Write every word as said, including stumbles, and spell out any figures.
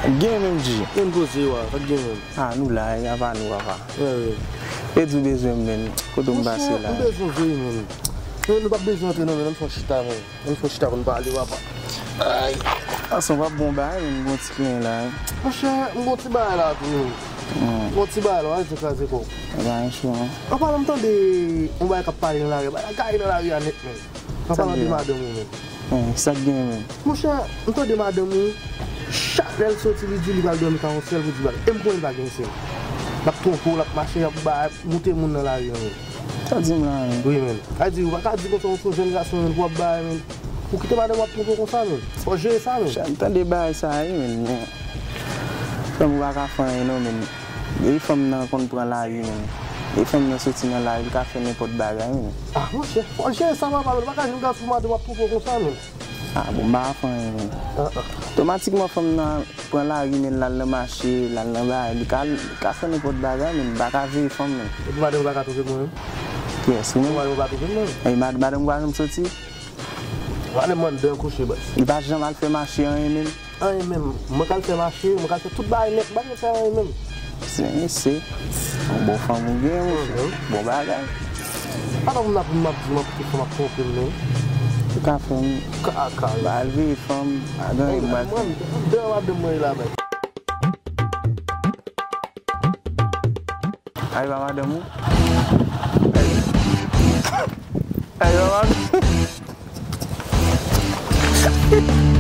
Gen menm, G. Menm poze yo a, sa k gen menm? Ah, nou la, e apa nou, papa. Wi, wi. E di w bezwen m, menm. Kote m pase la? Monchè, m bezwen w vre, menm. Men nou p ap bezwen antre non, menm, ann fè yon chita, menm. Ann fè yon chita pou n pale, papa. Ay. Fason, w ap bon bagay, menm, m gon ti kliyan la, wi. Monchè, m gon ti bagay la tou, menm. Hmm. Gon ti bagay la, w a di kraze kò w. E pa yon chou, non. An palan, m tande yon bagay k ap pale nan lari a, bagay la gaye nan lari a nèt, menm. An palan de madanm ou, menm. Sa k gen menm? Monchè, m tande madanm ou, chak lè l soti, li di li pral dòmi ka yon sèl pou di bagay. E m konnen l pa gen sèl. L ap twonpe w, l ap mache, l ap bay, moute moun nan lari a menm. Sa w di m la menm? Wi, menm. Sa di, ou pa ka di konsa, ou se yon jèn gason, menm, pou w ap bay, menm. Ou kite madanm w ap twonpe w konsa, menm. Fò w jere sa, menm. Monchè, m tande bagay sa a, wi, menm, men fanm ou pa ka fè anyen, non, menm. Depi fanm nan konn pran lari, menm. Depi fanm nan soti nan lari, li ka fè nenpòt bagay, menm. Ah, monchè, fò w jere sa, papa, menm. Ou pa ka jwenn gason pou madanm w ap twonpe w konsa, menm. Ah, bon, m pa ka fè anyen, menm. Ah, ah. Otomatikman, fanm nan pran lari, menm, l al nan mache, l al nan bagay, li ka, li ka fè nenpòt bagay, menm, m pa ka veye fanm, menm. Epi madanm ou pa ka twonpe mwen, menm? Kiyès, ou menm? Madanm ou pa twonpe mwen, menm? E mad-, madanm ou pa janm soti? Madanm mwen anndan kouche, baz. Li pa janm al fè mache, anyen, menm? Anyen menm. Mwen k al fè mache, mwen k al fè tout bagay nèt, m pa janm fè anyen menm. Se, se yon bon fanm ou gen, monchè. Mhm. Bon bagay. Alò, m ap, m ap di, m ap kite fanm ap twonpe m, non. Ou ka fè m. Kaka. Ba al veye fanm, adan e bal. Mwen, deyò madanm mwen la, bay. Ay, ba madanm ou. Ay. Ay, ba madanm.